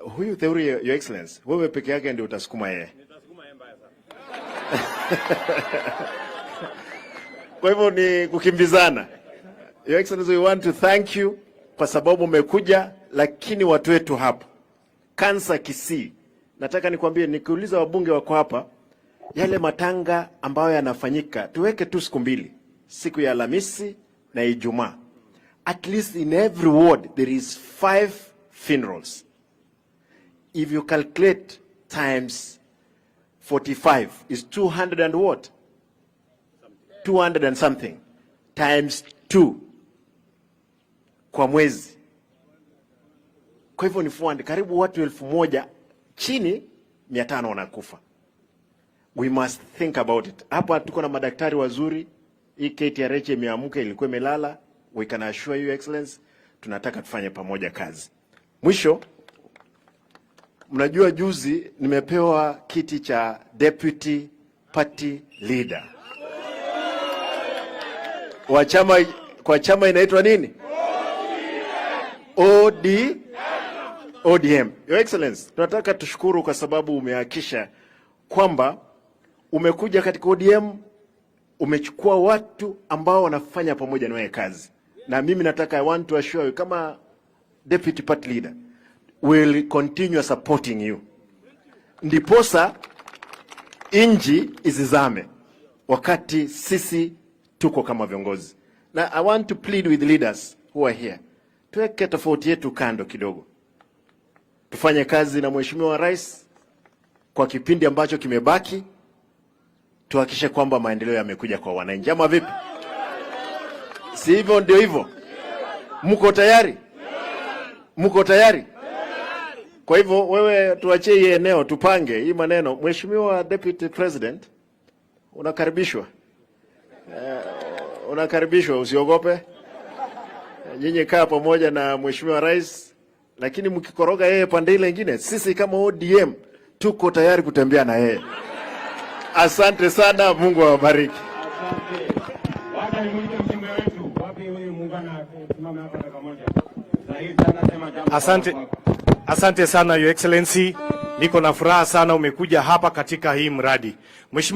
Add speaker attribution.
Speaker 1: Huyu Theuri, Your Excellency, wewe peke yake ndio utasukuma yeye.
Speaker 2: Nitasukuma yeye mbaya sana.
Speaker 1: Kwa hivyo ni kukimbizana. Your Excellency, we want to thank you kwa sababu umekuja, lakini watu wetu hapa Kansa Kisii, nataka nikwambie, nikiuliza wabunge wako hapa, yale matanga ambayo yanafanyika, tuweke tu siku mbili, siku ya Alhamisi na Ijumaa. At least in every ward there is five funerals. If you calculate times 45 is 200 and what? 200 and something times 2 kwa mwezi. Kwa hivyo ni 400, karibu watu 1000 chini 500 wanakufa. We must think about it. Hapa tuko na madaktari wazuri. Hii KTRH imeamka, ilikuwa imelala. We can assure you, Excellency, tunataka tufanye pamoja kazi. Mwisho, mnajua juzi nimepewa kiti cha deputy party leader wa chama, kwa chama inaitwa nini? ODM. Your Excellency, tunataka tushukuru kwa sababu umehakikisha kwamba umekuja katika ODM, umechukua watu ambao wanafanya pamoja na wewe kazi, na mimi nataka, I want to assure you, kama deputy party leader will continue supporting you, ndiposa inji isizame wakati sisi tuko kama viongozi. Na I want to plead with leaders who are here, tuweke tofauti yetu kando kidogo, tufanye kazi na Mheshimiwa Rais kwa kipindi ambacho kimebaki, tuhakikishe kwamba maendeleo yamekuja kwa wananchi, ama vipi? Si hivyo? Ndio hivyo. Mko tayari? Mko tayari? Kwa hivyo wewe, tuachie hii eneo tupange hii maneno. Mheshimiwa Deputy President, unakaribishwa. Unakaribishwa, usiogope. Nyinyi kaa pamoja na Mheshimiwa Rais, lakini mkikoroga yeye pande ile ingine, sisi kama ODM tuko tayari kutembea na yeye. Asante sana, Mungu awabariki.
Speaker 2: Asante. Wacha nimuite mjumbe wetu. Wapi huyu muungwana, simama hapa dakika moja. Sahihi sana, sema jambo.
Speaker 3: Asante, asante sana, Your Excellency. Niko na furaha sana umekuja hapa katika hii mradi. Mheshimiwa